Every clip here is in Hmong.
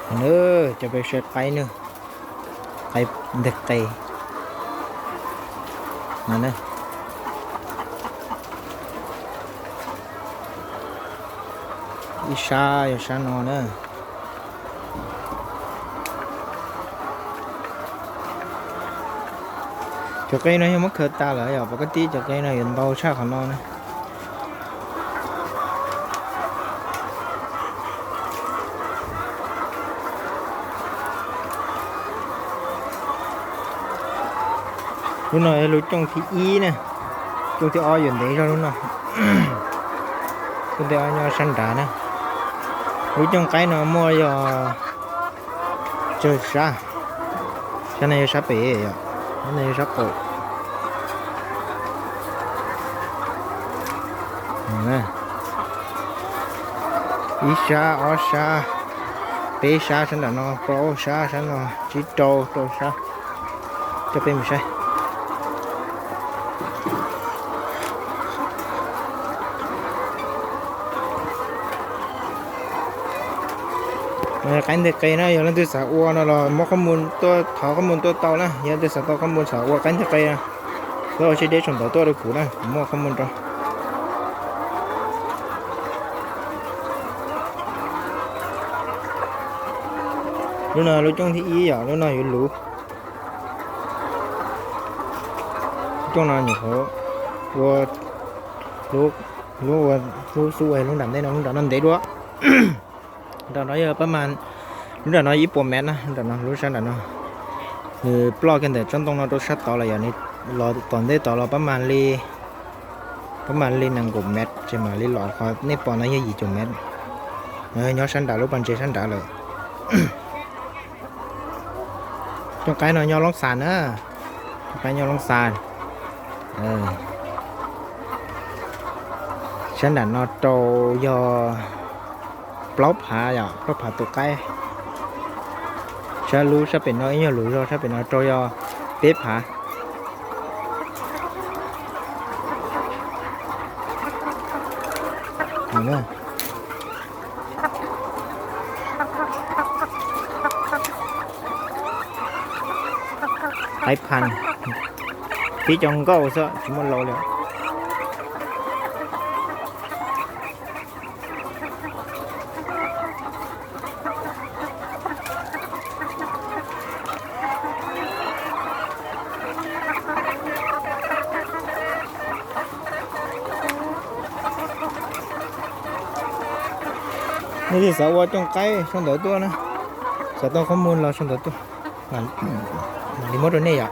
Na, cov peb saib qaib na, qaib nteg qe no na. Ib sab yog sab no na. Cov qe no yog muab khaws tas lawm yom, pom koj tib cov qe no yuav ntau tshaj qhov no na. Lub no yog lub cooj thib ib na, cooj thib ob yuav ntev zog lub no. Cooj thib ob nyob sab nrad na. Lub cooj qaib no muaj yog tsawg sab, sab no yog sab pem yom, sab no yog sab qaum. Ib sab, ob sab, peb sab sab nram no, plaub sab sab no, tsib rau, rau sab. Coj peb mus saib. Qaib nteg qe na, yog leej twg xav ua no los muab qhob mus tuaj, thov qhob mus tuaj tau na, yog leej twg xav tau qhob mus xav ua qaib nteg qe na, los ua sib deb saum ntawv tuaj rau kuv na, kuv muaj qhob mus rau. Lub no lub cooj thib ib yom, lub no yuav luv. Lub cooj no nyuam qhuav ua, lub ua, lub xub ua lub nram ntej no, lub nram no ntev dua. Nram no yog pab mas, lub nram no ib puas mev na, nram no lub sab nram no. Nws ploj kiag ntawm tsob ntoo no rau sab tod lawm yom, nws los tom ntej tod los pab mas li, pab mas li nees nkaum mev ces mam li los qhov nej pom no yog yim caum mev. Nyob sab nrad lub pas ntses sab nrad lawm. Cooj qaib no nyob Loob Xas na, cooj qaib nyob Loob Xas. Sab nram no rau yog plaub phav yom, plaub phav tus qaib. Sab lub sab pem no ib nyuag luv zog, sab pem no rau yog peb phav. Qaib phan, tib co nkauj xwb tsis muaj laus li. Nej leej twg xav ua cooj qaib sau ntawv tuaj na, xav tau qhob mus los sau ntawv tuaj, mam li muab rau nej yom.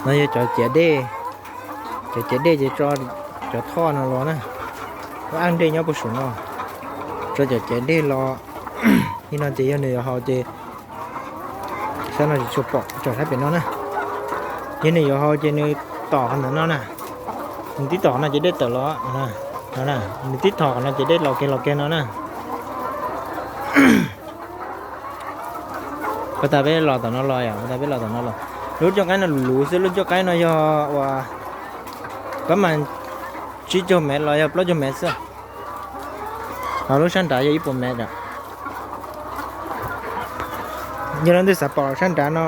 No yog cov ciav dej, cov ciav dej ces tso cov thoj no los na, lub ab dej nyob puag saum no, tso cov ciav dej los. Ib no ces yog nws yuav haus ces, sab no tsis tshua pom, tso sab pem no na. Yog nws yuav haus ces nws tom qhov ntawm no na, nws tib tom qhov no ces dej tawm los, nws tib tom qhov no ces dej los kiag los kiag no na. Pas tas peb los tom no los yom, pas tas peb los tom no los. Lub cooj qaib no luv xwb, lub cooj qaib no yog uas pab mas tsib caug mev los yog plaub caug mev xwb. Ho lub sab nrad yog ib puas mev yom. Yog leej twg xav pom sab nrad no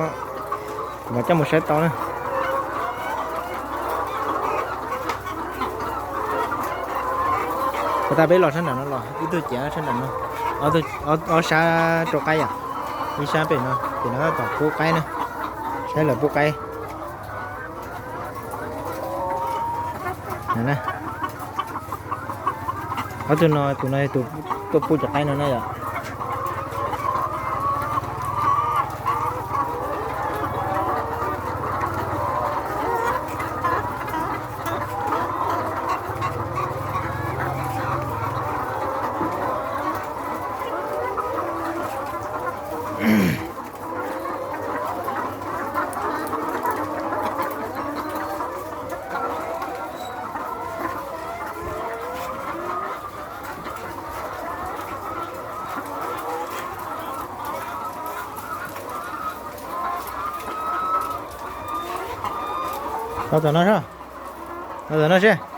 los coj mus saib tau na. Pas tas peb los sab nram no los, ib tug ciav sab nram no, ob sab rau qaib yom, ib sab pem no, pem no tom pub qaib na, saib lawv pub qaib. Ob tug no, tus no yog tus tuaj pub cov qaib no na yom. Los tom no seb, los tom no seb.